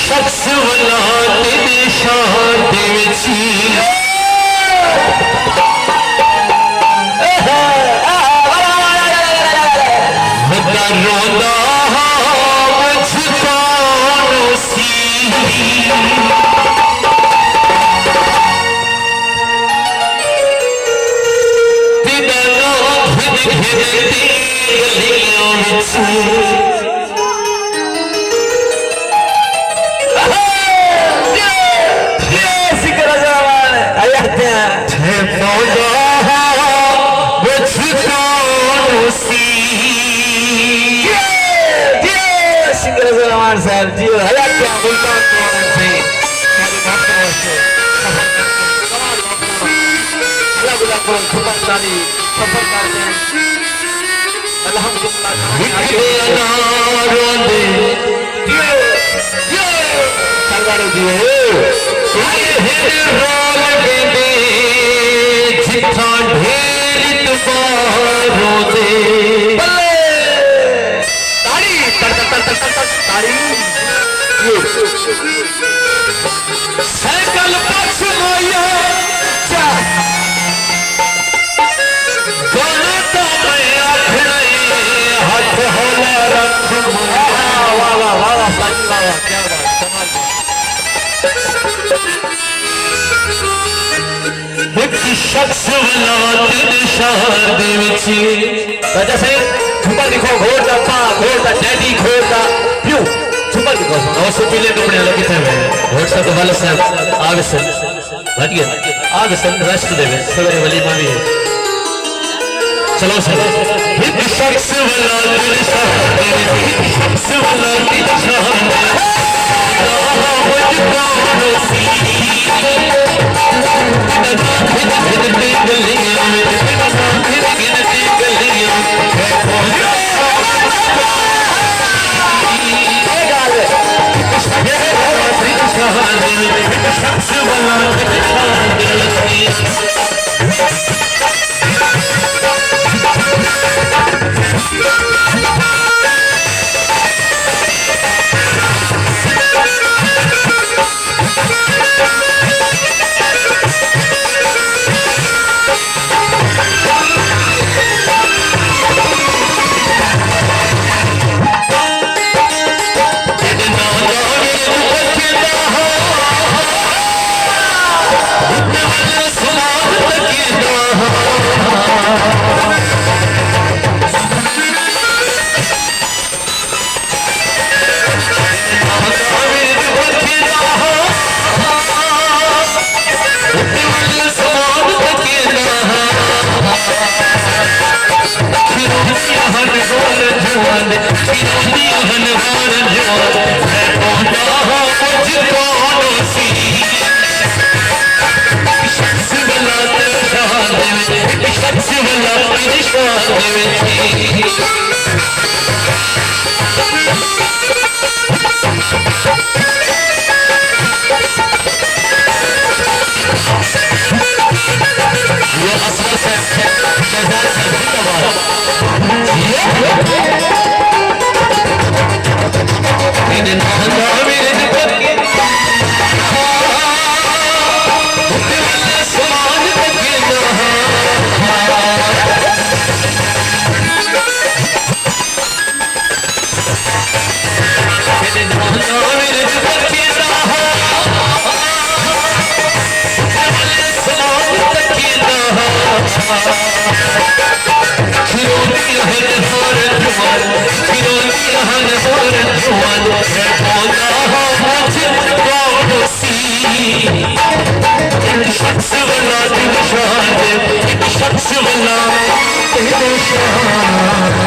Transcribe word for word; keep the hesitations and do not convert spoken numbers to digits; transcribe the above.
شخص ولا تیݙے شہر دے وچ ودا روندا ہا، مجھ کون سی۔ تیݙا ناں گھن گھن تے گلیاں وچ سنگر رضا رحمان صاحب جی، حیات کیا ملتان کون سی؟ اللہ گلا کرن، خدا تعالی سفر کر دیں۔ الحمدللہ۔ ہک ݙے انار ہوندے، چنگا رہی جیو۔ ہر ہن رول ویندے، جتھاں ڈھیر اتوار ہوندے۔ بلے۔ تاڑی، تڑ، تڑ، تاڑی۔ سائیکل پچھ مایا، چا۔ گانا تاں میں آکھݨا اے، ہتھ ہولا رکھ مایا۔ واہ، واہ، واہ، واہ، واہ، واہ، واہ، کیا بات، کمال۔ ہک شخص ولا تیݙے شہر دے وچ۔ راجہ سائیں، جھمر ݙکھو، گھوڑ دا پا، گھوڑ دا ڈیڈی، گھوڑ دا پیو۔ جھمر ݙکھو ساں۔ او سو پیلے کپڑے والے کتھے ہوئے؟ گھوڑ صاحب، والد صاحب، آ ویسن۔ بھٹیے، آ ویسن، رشک دے وے، سویرے ولیمہ وی ہے۔ چلو سائیں۔ ہک شخص ولا تیݙے شہر دے وچ، ہک شخص ولا تیݙے شہر دے وچ۔ شخص ولا تیݙے شہر دے، ہک شخص ولا تیݙے شہر۔